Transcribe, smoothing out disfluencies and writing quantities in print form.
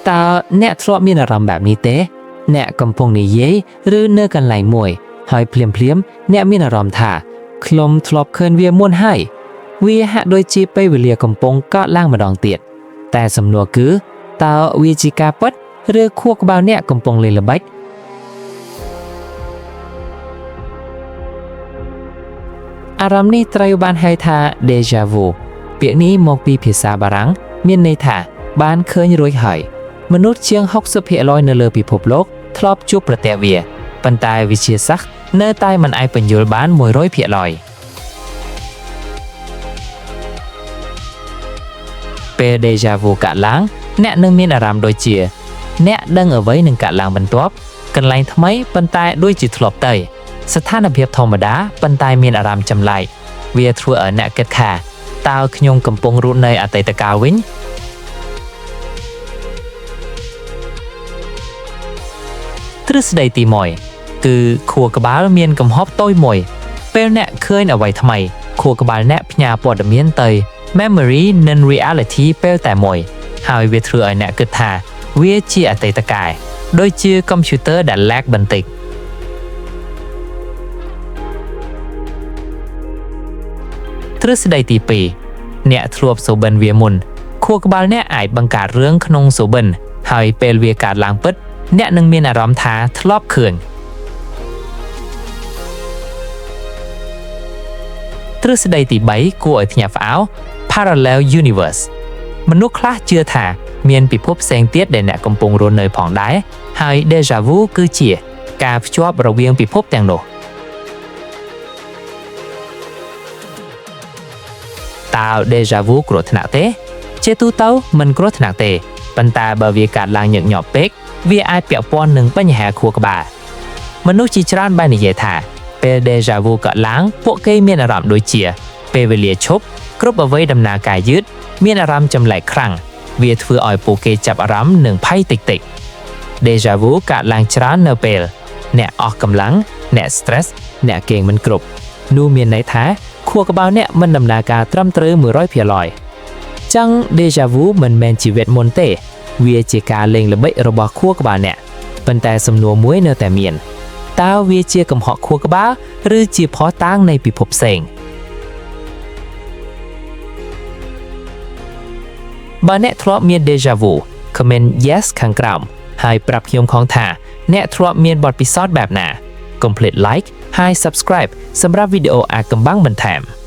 តើអ្នកធ្លាប់មានអារម្មណ៍បែបនេះទេ អ្នកកំពុងនិយាយឬនៅកន្លែងមួយ ហើយភ្លាមៗអ្នកមានអារម្មណ៍ថាខ្ញុំធ្លាប់ឃើញវាមុនហើយវាហាក់ដូចជាពេលវេលាកំពុងកើតឡើងម្ដងទៀតតែសំណួរគឺតើវាជាការពិតឬខួរក្បាលអ្នកកំពុងលេងល្បិច អារម្មណ៍នេះត្រូវបានហៅថា Deja vu ពាក្យនេះមកពីភាសាបារាំងមានន័យថាបានឃើញរួចហើយមនុស្សជាង60%នៅលើពិភពលោកធ្លាប់ជួបប្រទះវាប៉ុន្តែវិទ្យាសាស្ត្រនៅតែមិនអាចពន្យល់បាន100%ពេល Deja vu កើតឡើងអ្នកនឹងមានអារម្មណ៍ដូចជា អ្នកដឹងអ្វីនឹងកើតឡើងបន្ទាប់កន្លែងថ្មីប៉ុន្តែដូចជាធ្លាប់ទៅ ស្ថានភាពធម្មតាប៉ុន្តែមានអារម្មណ៍ចម្លែកវាធ្វើឲ្យអ្នកគិតថាតើខ្ញុំកំពុងរស់នៅអតីតកាលវិញទ្រឹស្ដីទី1គឺខួរក្បាលមានកំហុសតូចមួយ ពេលអ្នកឃើញអ្វីថ្មីខួរក្បាលអ្នកផ្ញើព័ត៌មានទៅ memory និង reality ពេលតែមួយ ហើយវាធ្វើឲ្យអ្នកគិតថាវាជាអតីតកាលដូចជាកុំព្យូទ័រដែល lag បន្តិចទ្រឹស្ដីទី2អ្នកធ្លាប់សូបិនវាមុនខួរក្បាលអ្នកអាចបង្កើតរឿងក្នុងសូបិនហើយពេលវាកើតឡើងពិត អ្នកនឹងមានអារម្មណ៍ថាធ្លាប់ឃើញទ្រឹស្ដីទី3គួរឲ្យភ្ញាក់ផ្អើល Parallel Universe មនុស្សខ្លះជឿថាមានពិភពផ្សេងទៀតដែលអ្នកកំពុងរស់នៅផងដែរហើយ Deja vu គឺជាការភ្ជាប់រវាងពិភពទាំងនោះតើ Deja vu គ្រោះថ្នាក់ទេ ជាទូទៅមិនគ្រោះថ្នាក់ទេប៉ុន្តែបើវាកើតឡើងញឹកញាប់ពេកវាអាចពាក់ព័ន្ធនឹងបញ្ហាខួរក្បាលមនុស្សជាច្រើនបាននិយាយថាពេល Deja vu កើតឡើងពួកគេមានអារម្មណ៍ដូចជា ពេលវេលាឈប់គ្រប់អ្វីដំណើរការយឺតមានអារម្មណ៍ចម្លែកខ្លាំងវាធ្វើឲ្យពួកគេចាប់អារម្មណ៍និងភ័យតិចតិច Deja vu កើតឡើងច្រើននៅពេល អ្នកអស់កម្លាំងអ្នក stress អ្នកគេងមិនគ្រប់នោះមានន័យថាខួរក្បាលអ្នកមិនដំណើរការត្រឹមត្រូវ100%ចឹង Deja vu មិនមែនជាវេទមន្តទេ វាជាការលេងល្បិចរបស់ខួរក្បាលអ្នកប៉ុន្តែសំណួរមួយនៅតែមានតើវាជាកំហុសខួរក្បាលឬជាភស្តុតាងនៃពិភពផ្សេងបើអ្នកធ្លាប់មាន Deja vu comment yes ខាងក្រោមហើយប្រាប់ខ្ញុំផងថាអ្នកធ្លាប់មានបទពិសោធន៍បែបណាកុំភ្លេច like ហើយ subscribe សម្រាប់វីដេអូអាកំបាំងបន្ថែម។